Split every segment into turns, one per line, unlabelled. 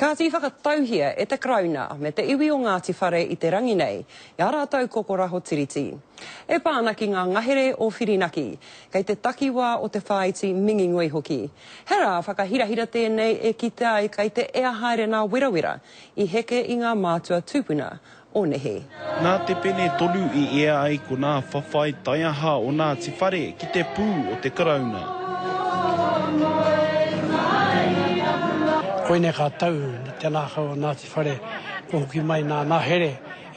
Kāti whakatauhia e te Karauna me te iwi o Ngāti Whare i te rangi nei i ā rātou kokoraho tiriti. E pā ana ki ngā ngahere o Whirinaki, kei te takiwā o Te Whāiti mingingui hoki. He rā whakahirahira tēnei e kitea ai kei te ea haere nā werawera i heke i ngā mātua tūpuna o nehe.
Nā te pene tonu i ea ai ko nā whawhai taiaha o Ngāti Whare ki te pū o te Karauna.
Koinei ka tau te ngākau o Ngāti Whare kua hoki mai nā ngahere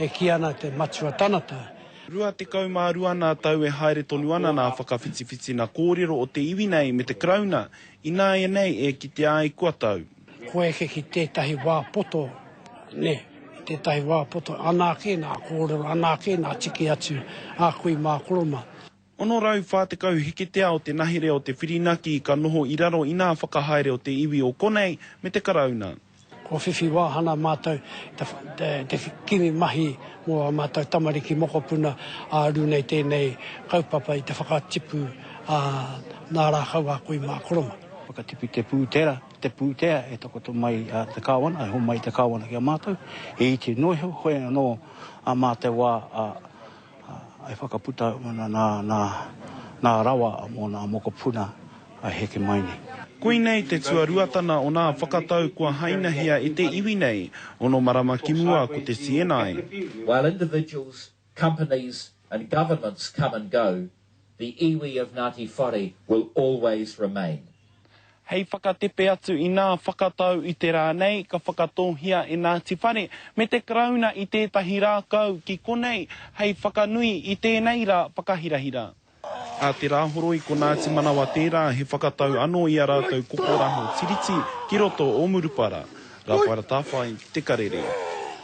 e kī ana te matua tanata.
22 nā tau e haere tonu ana nā whakawhitiwhitina kōrero o te iwi nei me te Karauna, ināianei e kitea ai kua tau.
Kua eke ki tētahi wā poto, nē, i tētahi wā poto, anā kē nā kōrero, anā kē nā tiki atu a kui mā koro mā.
640 heketea o te nahere o Te Whirinaki ka noho i raro i nā whakahaere o te iwi o konei me te Karauna.
Kua whiwhi wāhana mātou te kimi mahi mō ā mātou tamariki mokopuna ā runa i tēnei kaupapa i te whakatipu a nā rākau a kui mā koro mā.
Whakatipu te pūtera, te pūtea e takoto mai a te Kāwana, e homai te Kāwana ki a mātou, he iti noa iho, hoi anō a mātou wā e whakaputa ana nā rawa mō nā mokopuna e heke mai nei.
Koinei te tuaruatana o nā whakatau kua hainahia e te iwi nei, ono marama ki mua ko te CNI.
While individuals, companies and governments come and go, the iwi of Ngāti Whare will always remain.
Hei whakatepe atu i nā whakatau i te rā nei ka whakatōhia e Ngāti Whare me te Karauna i tētahi rākau ki konei hei whakanui i tēnei rā whakahirahira. Ā te Rāhoroi ko Ngāti Manawa tērā he whakatau anō i a rātou kokoraho tiriti ki roto o Murupara. Rāwhara Tāwhai, Te Karere.